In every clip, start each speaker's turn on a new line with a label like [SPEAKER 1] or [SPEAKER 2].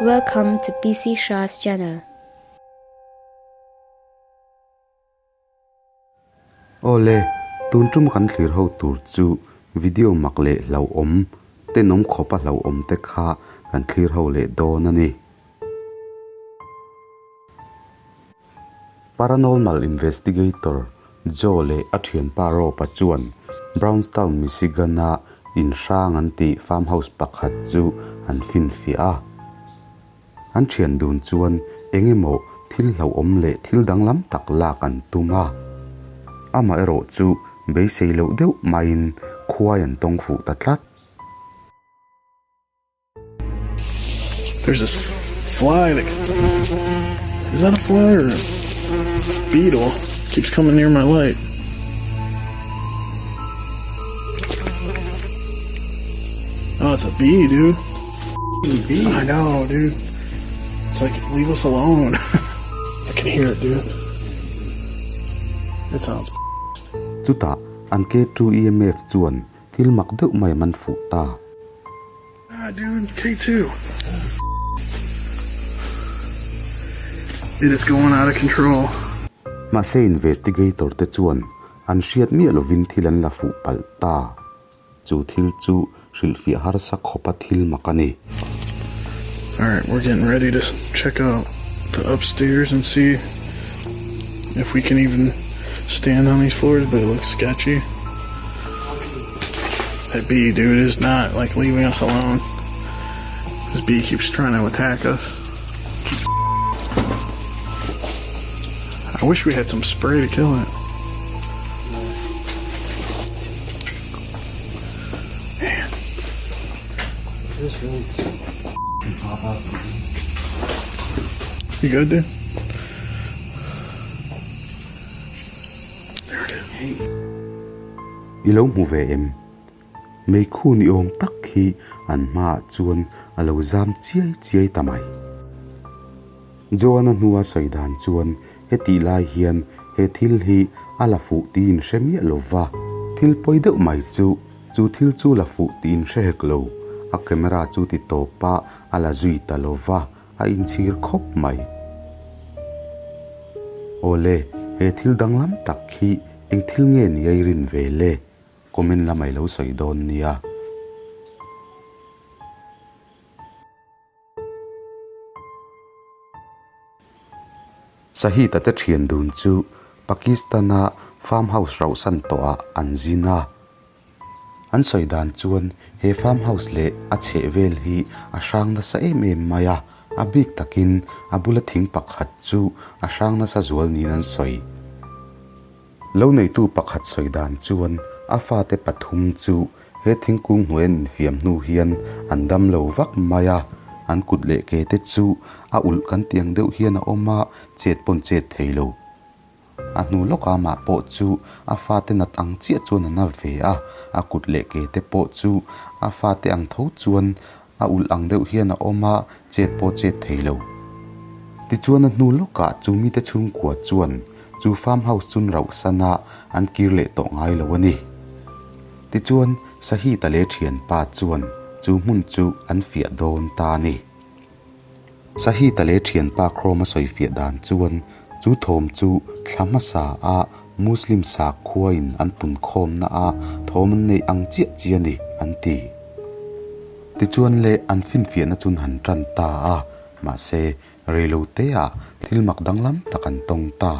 [SPEAKER 1] Welcome to PC Shah's channel.
[SPEAKER 2] Awle, tun tum kan thlir ho tur chu video mak leh hlauhawm, tenawm khawpa hlauhawm te kha kan thlir ho leh dawn a ni. Paranormal investigator Joe leh a thianpa Rob-a chuan Brownstown, Michigan-a in hrang an tih farmhouse pakhat chu an finfiah a. An thian dun chuan eng emaw thil hlauhawm leh thil danglam tak lak an tum a. Amaherawh chu beisei loh deuh maiin khuai an tawng fuh ta tlat.
[SPEAKER 3] There's this fly that is that a fly or a beetle? Keeps coming near my light. Oh, it's a bee, dude. Bee. I know, dude. It's like, leave us alone. I can hear it, dude. It sounds
[SPEAKER 2] Chutah an K2 EMF chuan thil mak deuh mai man fuh ta.
[SPEAKER 3] Ah, dude, K2. It is going out of control.
[SPEAKER 2] Mahse investigator te chuan an hriat miah lovin thil an la fuh palh ta. Chu thil chu hrilhfiah harsa khawpa thil mak a ni.
[SPEAKER 3] Alright, we're getting ready to check out the upstairs and see if we can even stand on these floors, but it looks sketchy. That bee, dude, is not like leaving us alone. This bee keeps trying to attack us. I wish we had some spray to kill it. Man.
[SPEAKER 4] This really pop up.
[SPEAKER 3] You good, dude? There it is.
[SPEAKER 2] I lo hmu ve em? Meikhu ni awm tak hi an hmaah chuan a lo zam chiai chiai ta mai. Joana hnua sawi dan chuan hetih lai hian he thil hi a la fuh tiin hre miah lo va. Thil pawi deuh mai chu, chu thil chu la fuh tiin hre hek lo, a camera chu ti tawp a, a la zui ta lo va, a inchhir khawp mai. Awle, he thil danglam tak hi eng thil nge ni a i rin ve le? Comment lamah i lo sawi dawn nia. Sahita te thian dun chu Pakistan-a farm house rauhsan tawhah an zin a. An sawi dan chuan he farm house leh a chheh vel hi a hrang nasa em em mai a, a bik takin a bula thing pakhat chu a hrang nasa zual niin an sawi. Lo neitu pakhat sawi dan chuan a fate pathum chu he thingkung hnuai an infiam hnu hian an dam lo vak mai a, an kut leh ke te chu a ulh kan ti ang deuh hian a awm a, chet pawn chet thei lo. A hnu lawkah amah pawh chu a fate nat ang chiah chuan a na ve a, a kut leh ke te pawh chu a fate ang tho chuan a ulh ang deuh hian a awm a, chet pawh chet thei lo. Tichuan a hnu lawkah chu mite chhungkua chuan chu farm house chun rauhsan a an kir leh tawh ngai lo a ni. Tichuan Sahita leh thianpa chuan chu hmun chu an fiah dawn ta a ni. Sahita leh thianpa Chrome a sawi fiah dan chuan chu thawm chu thla hmasa a Muslim sakhua in an pun khawmna a thawm an neih ang chiah chi a ni an ti. Tichuan le an finfiahna chun han tan ta a, mahse reilo te ah thil mak danglam tak an tawng ta.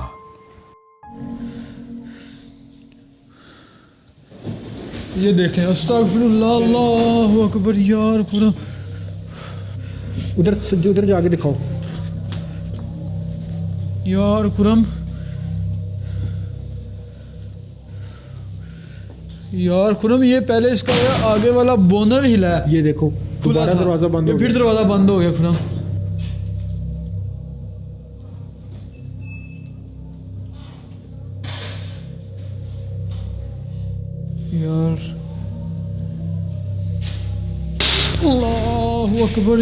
[SPEAKER 5] ये देखें अस्तगफिरुल्लाह अल्लाहु अकबर यार पूरा
[SPEAKER 6] उधर उधर जाके दिखाओ
[SPEAKER 5] यार खुरम यार खुरम ये पहले इसका ये आगे वाला बोनर हिला है
[SPEAKER 6] ये देखो
[SPEAKER 5] खुला
[SPEAKER 6] दोबारा
[SPEAKER 5] था।
[SPEAKER 6] दरवाजा बंद
[SPEAKER 5] ये
[SPEAKER 6] हो
[SPEAKER 5] फिर
[SPEAKER 6] गया
[SPEAKER 5] दरवाजा बंद हो गया खुरम यार अल्लाहु अकबर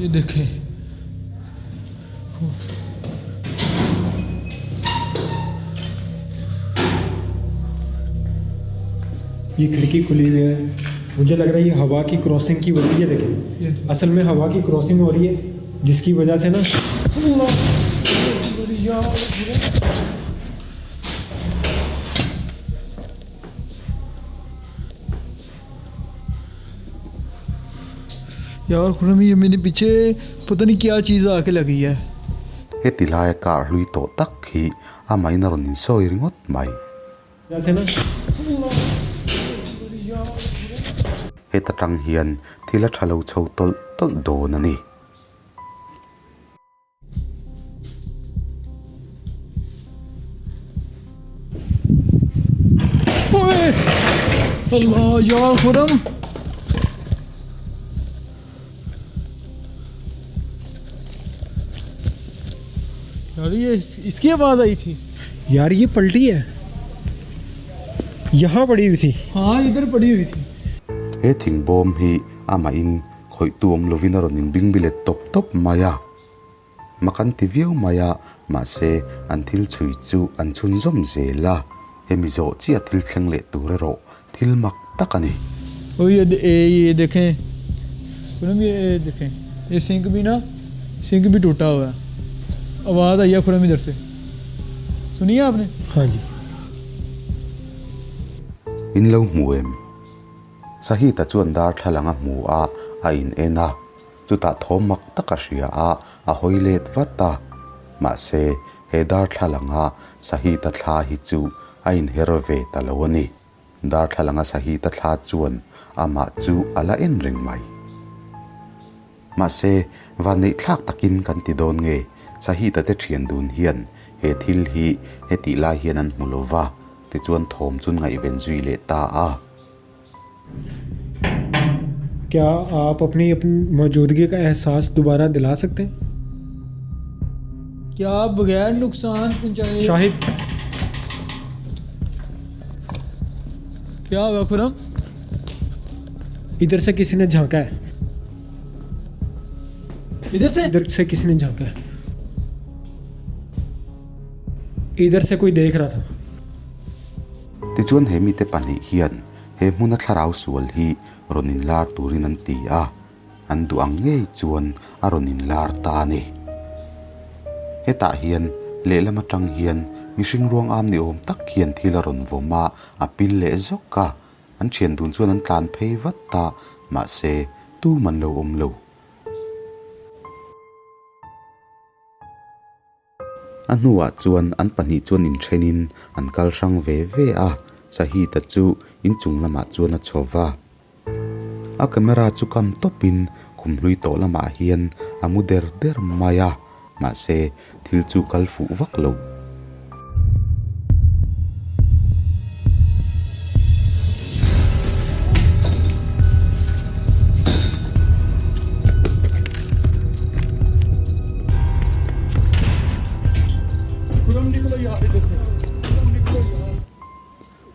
[SPEAKER 5] ये देखें
[SPEAKER 6] ये खिड़की खुली हुई है मुझे लग रहा है ये हवा की क्रॉसिंग की वजह ये देखें असल में हवा की क्रॉसिंग हो रही है जिसकी वजह से ना
[SPEAKER 5] यार खुरम ये मेरे पीछे पता नहीं क्या चीज़ आके लगी है
[SPEAKER 2] Heti laia car hlui tawh tak hi amahin a rawn insawi ringawt mai. Heta tang hian thil a tha lo chho tawlh tawlh dawn a ni.
[SPEAKER 5] यार ये इसकी आवाज़ आई थी
[SPEAKER 6] यार ये पलटी है यहाँ पड़ी हुई थी
[SPEAKER 5] हाँ इधर पड़ी हुई थी
[SPEAKER 2] He thing bawm hi amahin khawih tu awm lovin a rawn inbing bilet tawp tawp mai a. Mak an ti viau mai a, mahse an thil chhui chu an chhunzawm zel a, hemi zawh chiah thil thleng leh tur erawh thil mak tak a ni.
[SPEAKER 5] Aw ye ye dekhen Khurram ye dekhen ye sink bhi na sink bhi टूटा हुआ है आवाज़ आई है खुरम इधर से सुनी है आपने
[SPEAKER 6] हाँ जी
[SPEAKER 2] In lo hmu em? Sahita chuan darthlalang a hmu a, a in en a, chutah thawm mak tak a hria a, a hawi let vat a. Mahse, he darthlalanga Sahita thla hi chu a inher ve ta lo a ni. Darthlalanga Sahita thla chuan amah chu a la en reng mai. Mahse, vanneih thlak takin kan ti dawn nge, Sahita te thian dun hian he thil hi hetih lai hian an hmu lo va, tichuan thawm chu ngaihven zui leh ta a.
[SPEAKER 6] क्या आप अपनी अपनी मौजूदगी का एहसास दोबारा दिला सकते हैं
[SPEAKER 5] क्या आप बगैर नुकसान पहुंचाए
[SPEAKER 6] शाहिद
[SPEAKER 5] क्या हुआ खुरम
[SPEAKER 6] इधर से किसी ने झांका है
[SPEAKER 5] इधर से
[SPEAKER 6] इधर से किसी ने झांका है इधर से कोई देख रहा था
[SPEAKER 2] Tichuan he mite pahnih hian he hmuna thlarau sual hi rawn inlar turin an ti a, an duh ang ngei chuan a rawn inlar ta a ni. Hetah hian lehlam atang hian mihring ruang am ni awm tak hian thil a rawn vawm a, a pil leh zawk a, an thian dun chuan an tlan phei vat a, mahse tum an lo awm lo. A hnuah chuan an pahnih chuan inthenin an kal hrang ve ve a, Sahita chu inchung lamah chuan a chho va. A camera chu kam tawpin khum hlui tawh lamah hian a mu der der mai a, mahse thil chu kal fuh vak lo.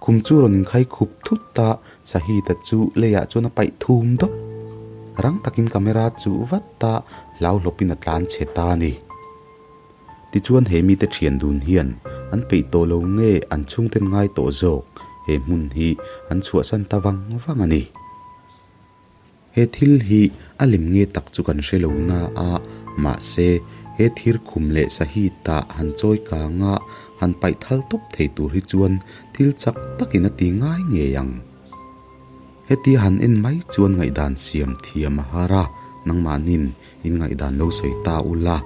[SPEAKER 2] Khum chu rawn inkhai khup thut a, Sahita chu leiah chuan a paih thum dawp. Rang takin camera chu vat a, hlau hlawpin a tlan chhe ta a ni. Tichuan he mite thian dun hian an peih tawh lo nge an chhungten ngai tawh zawk he hmun hi an chhuahsan ta vang vang a ni. He thil hi a lem nge tak chu kan hre lo na a, mahse he thir khum leh sahita han chawi kanga han paih thal tawp thei tur hi chuan thil chak takin a ti ngai ngei ang. Heti han en mai chuan ngaihdan siam thiam a har a, nangmahnin in ngaihdan lo sawi ta ula.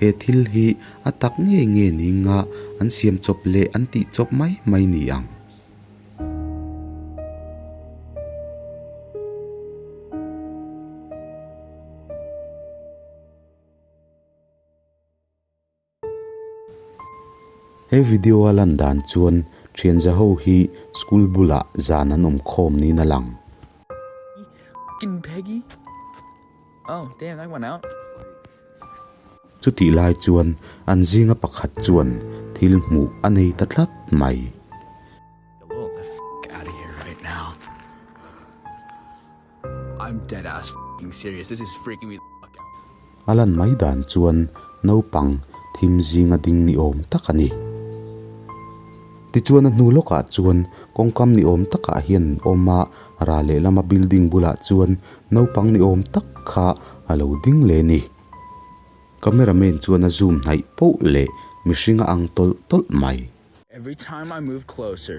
[SPEAKER 2] He thil hi a tak ngei nge ni nga an siam chawp leh an tih chawp mai mai ni ang. He video a lan dan chuan thianza ho hi school bulah zan an awm khawm niin a lang. Chutih lai chuan an zinga pakhat chuan thil hmuh a nei ta tlat mai. A lan mai dan chuan naupang thim zinga ding ni awm tak a ni. Tichuan a hnu lawkah chuan kawngkam ni awm takah hian an awm a, ral lehlama building bulah chuan naupang ni awm tak kha a lo ding leh a ni. Camera man chuan a zoom hnaih poh leh mihring a ang tawlh tawlh mai.
[SPEAKER 7] Every time I move closer,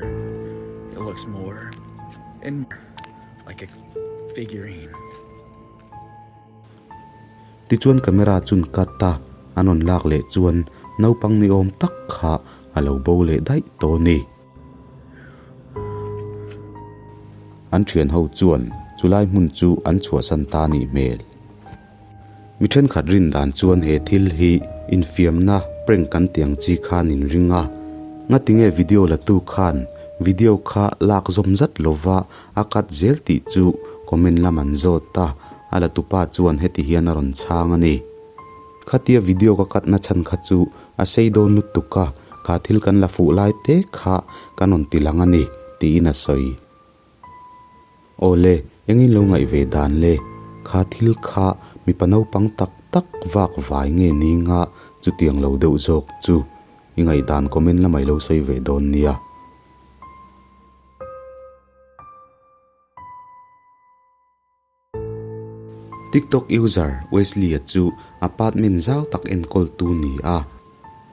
[SPEAKER 7] it looks more and more like a figurine.
[SPEAKER 2] Tichuan camera chun cut a an rawn lak leh chuan naupang ni awm tak kha a lo bo leh daih tawh a ni. An thian ho chuan chulai hmun chu an chhuahsan ta a nih hmel. Mi thenkhat rin dan chuan he thil hi infiamna prank kan tih ang chi khan in ring a, ngatinge video la tu khan video kha lak zawm zat lova a cut zel tih chu comment lam an zawt a, a la tupa chuan heti hian a rawn chhang a ni. Khatia video ka cut na chhan kha chu a sei dawn lutuk a, kha thil kan la fuh lai te kha kan rawn ti lang a ni tiin a sawi. Awle, engin lo ngaih ve dan le? Kha thil kha mipa naupang tak tak vak vai nge ni nga chutiang lo deuh zawk chu i ngaihdan comment lamah i lo sawi ve dawn nia. TikTok user Wesley-a chu apartment zau tak enkawltu ni a.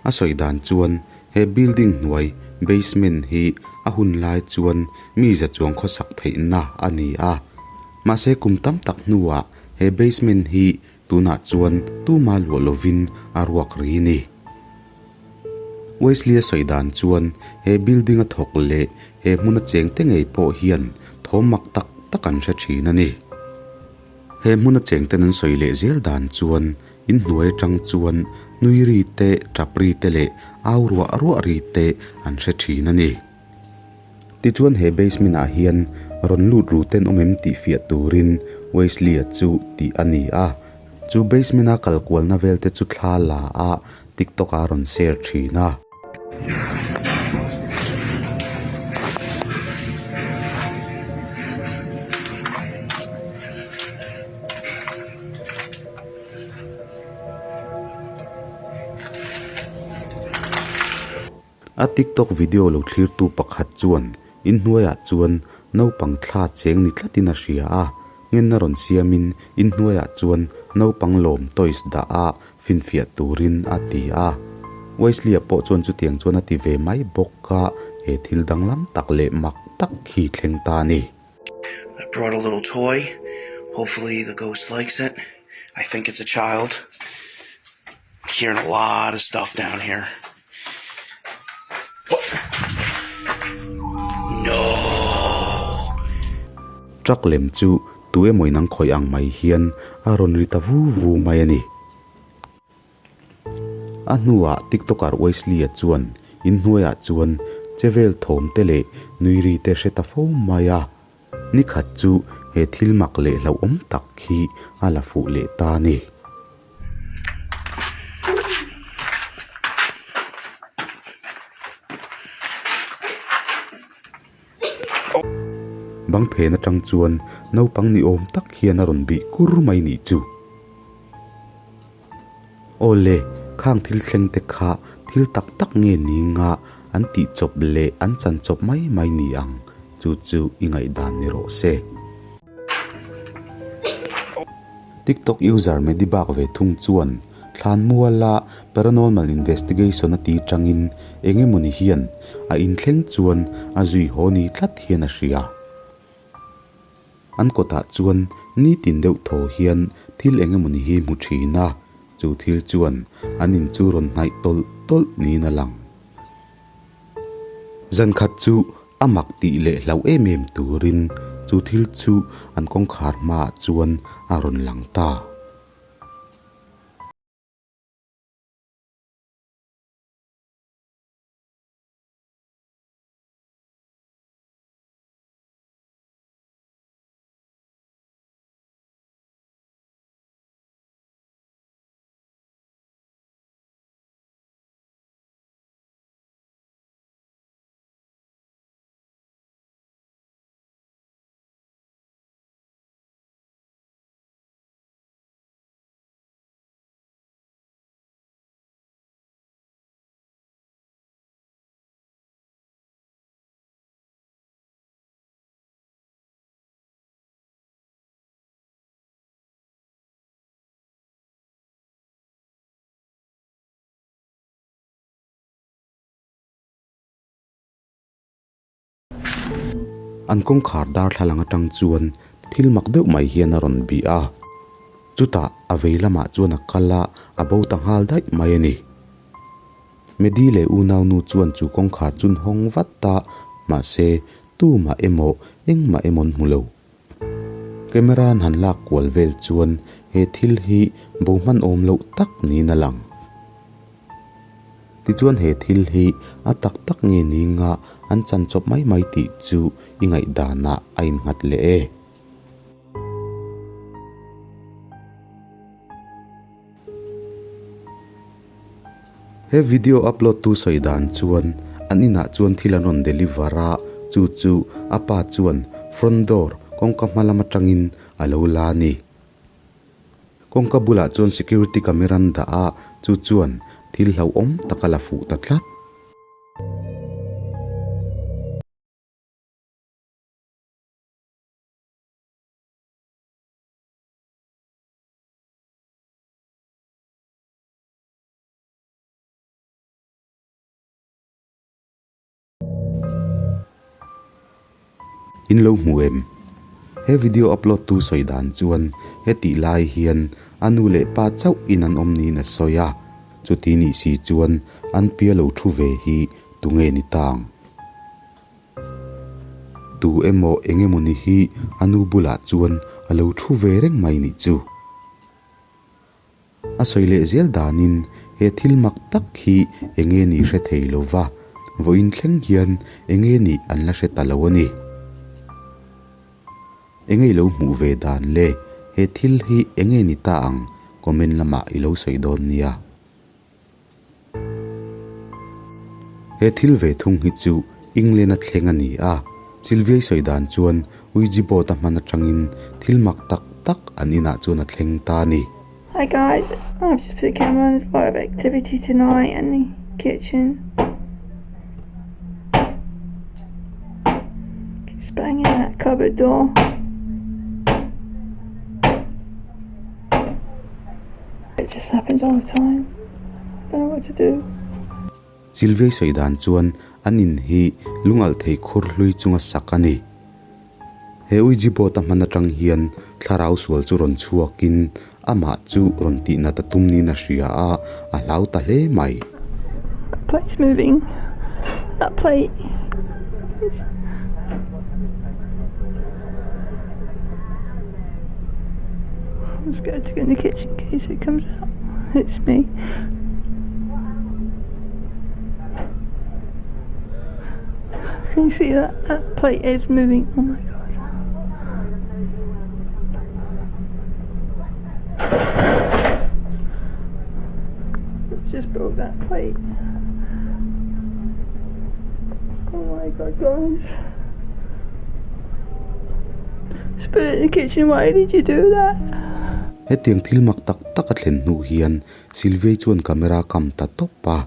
[SPEAKER 2] A sawi dan chuan he building hnuai basement hi a hun lai chuan mi za chuang khawsak theihna a ni a. Mahse kum tam tak hnuah he basement hi tunah chuan tuma luah lovin a ruak ri ni. Wesley-a sawi dan chuan he building a thawk leh he hmuna chengte ngei pawh hian thawm mak tak tak an hre thin a ni. He hmuna chengten an sawi leh zel dan chuan in hnuai atang chuan nui ri te, tap ri te leh au ruah ruah ri te an hre thin a ni. Tichuan he basement ah hian rawn lut ru ten awm em tih fiah turin Wesley-a chu tih a ni a. Chu basement a kal kualna vel te chu thla la a TikTok ah a rawn share thin a. A TikTok video lo thlirtu pakhat chuan inhnuaiah chuan naupang thla cheng ni tlatin a hria a, ngenna rawn siamin inhnuaiah chuan naupang lawm toys dah a finfiah turin a ti a. Wesley-a pawh chuan chutiang chuan a ti ve mai bawk a, he thil danglam tak leh mak tak hi thleng ta a ni.
[SPEAKER 8] I brought a little toy, hopefully the ghost likes it, I think it's a child, hearing a lot of stuff down here. No!
[SPEAKER 2] Truck lem chu tu emaw in an khawih ang mai hian a rawn ri ta vu vu mai a ni. A hnuah TikToker Wesley-a chuan inhnuaiah chuan chevel thawm te leh nui ri te hre ta fo mai a. Nikhat chu he thil mak leh hlauhawm tak hi a la fuh leh ta a ni. Bang phen atang chuan naupang ni awm tak hian a rawn bih kur mai nih chu. Aw le, khang thil thleng te kha thil tak tak nge ni nga an tih chawp leh an chan chawp mai mai ni ang, chu chu i ngaihdan ni rawh se. TikTok user Medibak ve thung chuan Thlanmuala paranormal investigation a ti tangin eng emawni hian a inthleng chuan a zui haw ni tlat hian a hria. An kawtah chuan nitin deuh thaw hian thil eng emawni hi hmu thin a, chu thil chuan an in chu rawn hnaih tawlh tawlh niin a lang. Zan khat chu a mak tih leh hlauh em em turin chu thil chu an kawngkhar hmaah chuan a rawn lang ta. An kawngkhar darthlalang atang chuan thil mak deuh mai hian a rawn bih a. Chutah a vei lamah chuan a kal a, a bo ta nghal daih mai a ni. Medi leh unaunu chuan chu kawngkhar chu an hawng vat a, mahse tumah emaw engmah emaw an hmu lo. Camera an han lak kual vel chuan he thil hi bo hman awm loh tak niin a lang. Tichuan he thil hi a tak tak nge ni nga an chan chawp mai mai tih chu i ngaihdanah a innghat leh e. He video upload tu sawi dan chuan an inah chuan thil an rawn deliver a, chu chu a pa chuan front door kawngka hma lam atangin a lo la a ni. Kawngka bulah chuan security camera an dah a, chu chuan thil hlauhawm tak a la fuh ta tlat. In lo hmu em? He video upload tu sawi dan chuan hetih lai hian a nu leh pa chauh in an awm niin a sawi a, chuti nih si chuan an pia lo thu ve hi tunge ni tang? Tu emaw eng emaw ni hi a nu bulah chuan a lo thu ve reng mai nih chu. A sawi leh zel danin he thil mak tak hi eng nge nih hre thei lo va, vawiin thleng hian eng nge nih an la hre ta lo a ni. Eng nge i lo hmuh ve dan le? He thil hi eng nge ni ta ang? Comment lamah i lo sawi dawn nia. He thil ve thung hi chu England a thleng a ni a, Sylvia-i sawi dan chuan Ouija board a hman atangin thil mak tak tak an inah chuan a thleng ta a ni.
[SPEAKER 9] Hi guys, I've just put the camera on, there's a lot of activity tonight in the kitchen. Keeps banging that cupboard door. It just happens all the time. I don't know what to do.
[SPEAKER 2] Silviai sawi dan chuan an in hi lungalh thei khur hlui chunga sak a ni. He Ouija board a hman atang hian thlarau sual chu rawn chhuakin amah chu rawn tihnat a tum niin a hria a, a hlau ta hle mai.
[SPEAKER 9] That plate's moving. That plate is. I'm scared to go in the kitchen in case it comes out. It's me. Can you see that? That plate is moving. Oh my god. Just broke that plate. Oh my god, guys. Spirit in the kitchen, why did you do that?
[SPEAKER 2] Hetiang thil mak tak tak a thlen hnu hian Sylvia-i chuan camera a kam ta tawp a.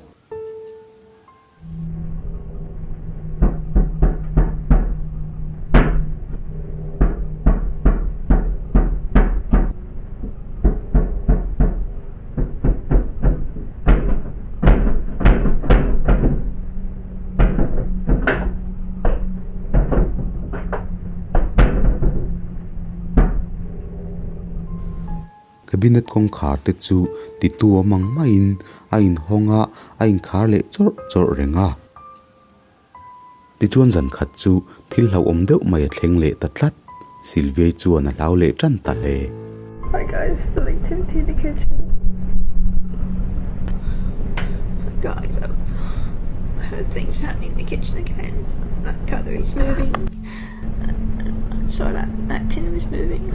[SPEAKER 2] Cabinet kawngkhar te chu titu awm ang maiin a inhawng a, a inkhar leh chawrh chawrh reng a. Tichuan zan khat chu thil hlauhawm deuh mai a thleng leh ta tlat, Sylvia-i chuan a hlau leh tan ta hle.
[SPEAKER 9] Hi guys, the activity in the kitchen. Guys, I heard things happening in the kitchen again. That cutlery's moving. I saw that, that tin was moving.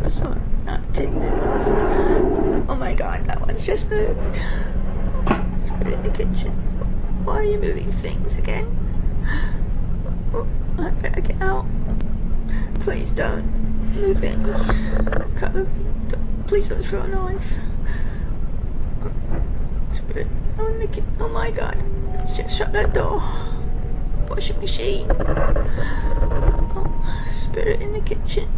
[SPEAKER 9] I saw that tin move. Oh my god, that one's just moved. Just put it in the kitchen. Why are you moving things again? Oh, I better get out. Please don't move any cutlery. Please don't throw a knife. Spirit on the ki- Oh my god. Let's just shut that door. Washing machine. Oh, spirit in the kitchen.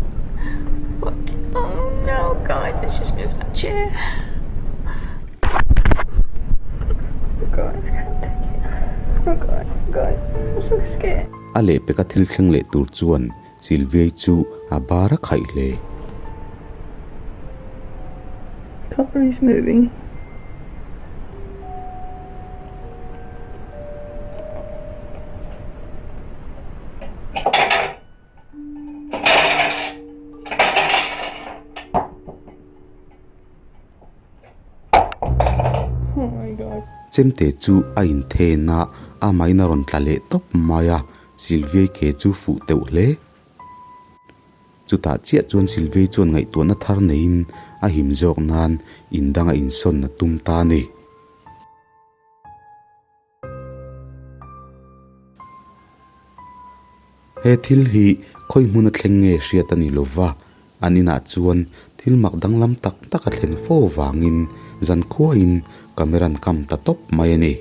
[SPEAKER 9] What? Oh no, guys, let's just move that chair. Oh god, I can't take it. Oh god, oh god, I'm so scared.
[SPEAKER 2] A lehpeka thil thleng leh tur chuan Sylvia-i chu a bar a khaih hle.
[SPEAKER 9] Cutlery's moving. Oh my god.
[SPEAKER 2] Chemte chu a inthen a, amahin a rawn tla leh tawp mai a, Sylvia-i ke chu fuh teuh hle. Chutah chiah chuan Sylvia-i chuan ngaihtuahna thar neiin a him zawk nan in dang a insawn a tum ta a ni. He thil hi khawi hmun a thleng nge hriat a ni lo va, an inah chuan thil mak danglam tak tak a thlen fo vangin zankhuain camera an kam ta tawp mai a ni.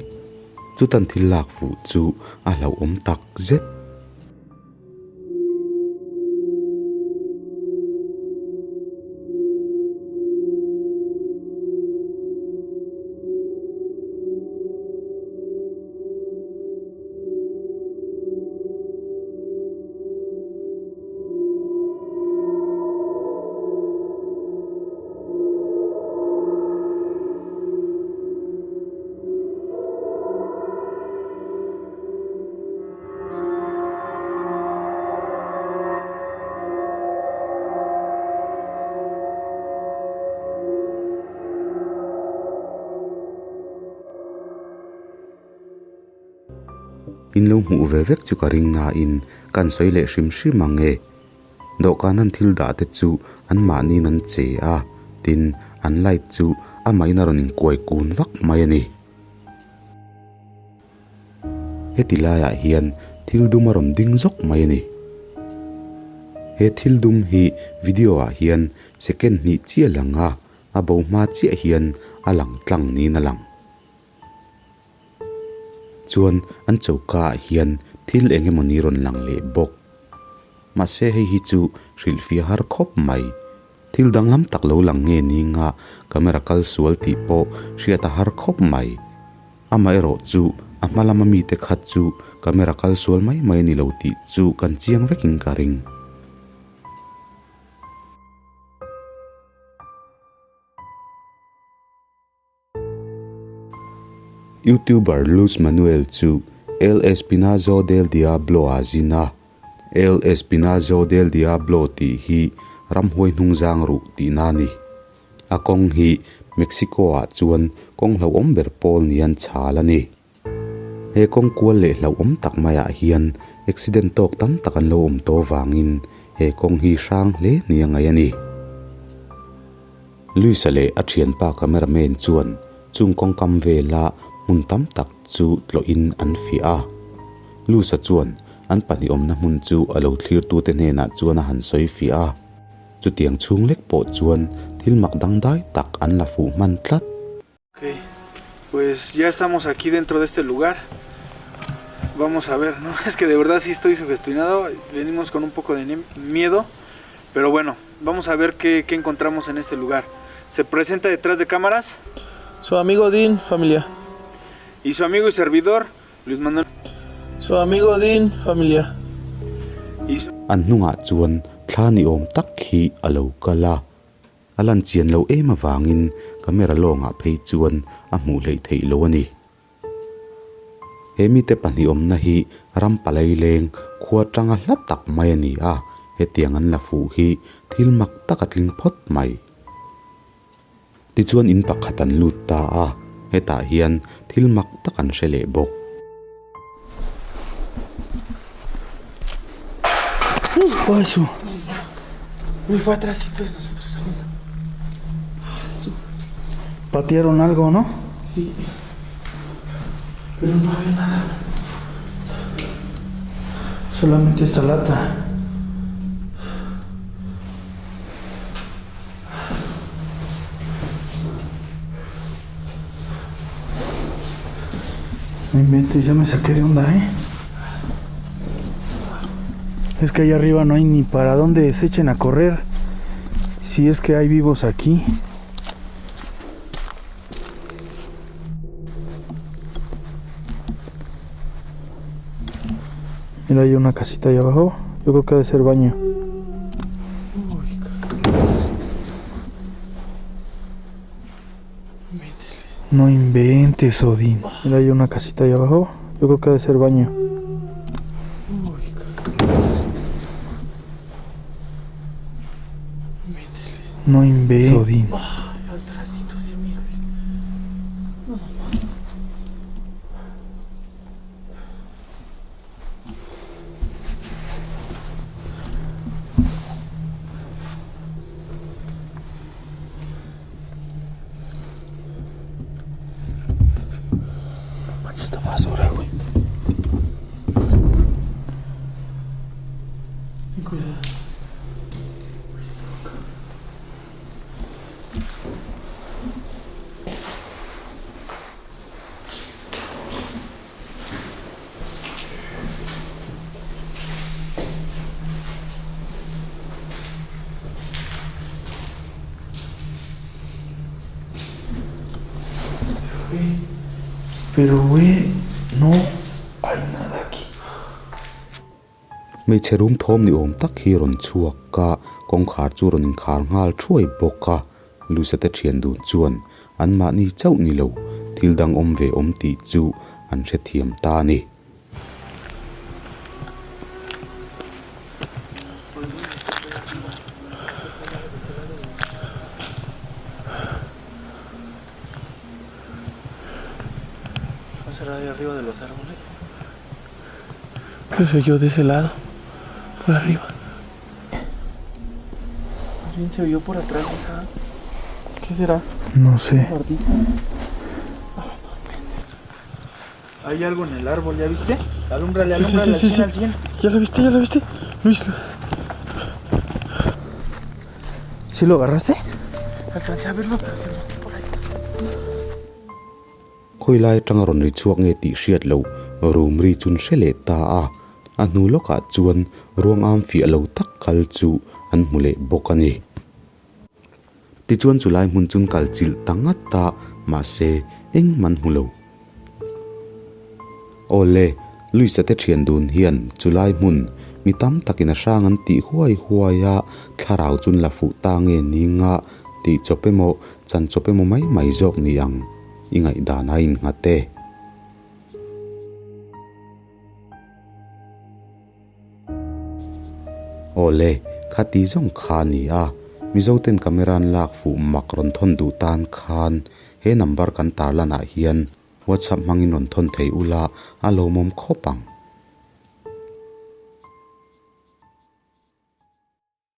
[SPEAKER 2] Chutan thil lak fuh chu a hlauhawm tak zet. In lo hmuh ve vek chu ka ring nain ka an sawi leh hrim hrim ang e. Dawhkan an thil dah te chu an mahniin an che a, tin an light chu amahin a rawn inkuai kun vak mai a ni. Heti laiah hian thil dum a rawn ding zawk mai a ni. He thil dum hi video ah hian second hnih chiah lang a, a bo hma chiah hian a lang tlang niin a lang. Chuan an choka ah hian thil eng emaw ni rawn lang leh bawk. Mahse hei hi chu hrilhfiah har khawp mai. Thil danglam tak lo lang nge ni nga camera kal sual tih pawh hriat a har khawp mai. Amaherawh chu a hma lama mite khat chu camera kal sual mai mai a ni lo tih chu kan chiang vekin ka ring. Youtuber Luz Manuel chu El Espinazo del Diablo a zin a. El Espinazo del Diablo tih hi ramhuai hnungzang ruh tihna a ni. A kawng hi Mexico-ah chuan kawng hlauhawm ber pawl nian chhal a ni. He kawng kual leh hlauhawm tak maiah hian accident tawk tam tak an lo awm tawh vangin he kawng hi hrang hle ni a ngaih a ni. Luisa leh a thianpa cameraman chuan chung kawngkam vela hmun tam tak chu tlawhin an fiah a. Luisa chuan an pahnih awmna hmun chu a lo thlirtute hnenah chuan a han sawi fiah a. Chutiang chhung lek pawh chuan thil mak dangdai tak an la fuh hman tlat.
[SPEAKER 10] Ok, pues ya estamos aquí dentro de este lugar. Vamos a ver, ¿no? Es que de verdad sí estoy sugestionado. Venimos con un poco de miedo. Pero bueno, vamos a ver qué, qué encontramos en este lugar. Se presenta detrás de cámaras.
[SPEAKER 5] Su amigo Dean, familia.
[SPEAKER 10] Y su amigo y servidor, Luis Manuel.
[SPEAKER 5] Su amigo Dean, familia.
[SPEAKER 10] Y su
[SPEAKER 2] An hnungah chuan thla ni awm tak hi a lo kal a. A lan chian lo em avangin camera lawngah phei chuan a hmuh hleih theih lo a ni. He mite pahnih awmna hi ram palai leng khua tanga hla tak mai a ni a, hetiang an la fuh hi thil mak tak a tling phawt mai. Tichuan in pakhat an lut ta a, hetah hian thil mak tak an hre leh bawk.
[SPEAKER 5] Patearon algo, ¿no?
[SPEAKER 3] Sí. Pero no había nada. Solamente esta lata. No inventes, ya me saqué de onda, ¿eh? Es que allá arriba no hay ni para dónde se echen a correr. Si es que hay vivos aquí. Mira, hay una casita ahí abajo. Yo creo que ha de ser baño. No inventes, Odín. Mira, hay una casita ahí abajo. Yo creo que ha de ser baño. No inventes, Odín. Manches, esta basura, güey. Ten cuidado. Pero, güey, no hay nada aquí.
[SPEAKER 2] Hmeichhe rum thawm ni awm tak hi rawn chhuak a, kawngkhar chu rawn inkhar nghal thuai bawk a. Luisa te thian dun chuan anmahni chauh ni lo, thil dang awm ve awm tih chu an hrethiam ta a ni.
[SPEAKER 10] ¿No será ahí arriba de los árboles?
[SPEAKER 3] Pero se oyó de ese lado, por arriba.
[SPEAKER 10] Más bien se oyó por atrás de esa. ¿Qué será?
[SPEAKER 3] No sé.
[SPEAKER 10] Ardilla. Hay algo en el árbol, ¿ya viste? Alúmbrale,
[SPEAKER 3] Sí, sí,
[SPEAKER 10] alúmbrale,
[SPEAKER 3] sí, sí,
[SPEAKER 10] al
[SPEAKER 3] sí.
[SPEAKER 10] 100, al 100.
[SPEAKER 3] ¿Ya lo viste? ¿Ya lo viste? Luis. ¿Sí lo agarraste?
[SPEAKER 10] Alcancé a verlo, pero se metió por ahí.
[SPEAKER 2] Khawi lai atanga rawn ri chhuak nge tih hriat loh room ri chun hre leh ta a, a hnu lawkah chuan ruang am fiah lo tak kal chu an hmu leh bawk a ni. Tichuan chulai hmun chun kal chilh ta ngat a, mahse engmah an hmu lo. Awle, Luisa te thian dun hian chulai hmun mi tam takin a hrang an tih huai huai a, thlarau chun la fuh ta nge ninga tih chawp emaw chan chawp emaw mai mai zawk ni ang i ngaihdan a innghat e. Awle, khati zawng kha a ni a, Mizoten camera an lak fuh mak rawn thawn duh tan khan he number kan tarlan ah hian WhatsApp hmangin rawn thawn thei ula a lawmawm khawp ang.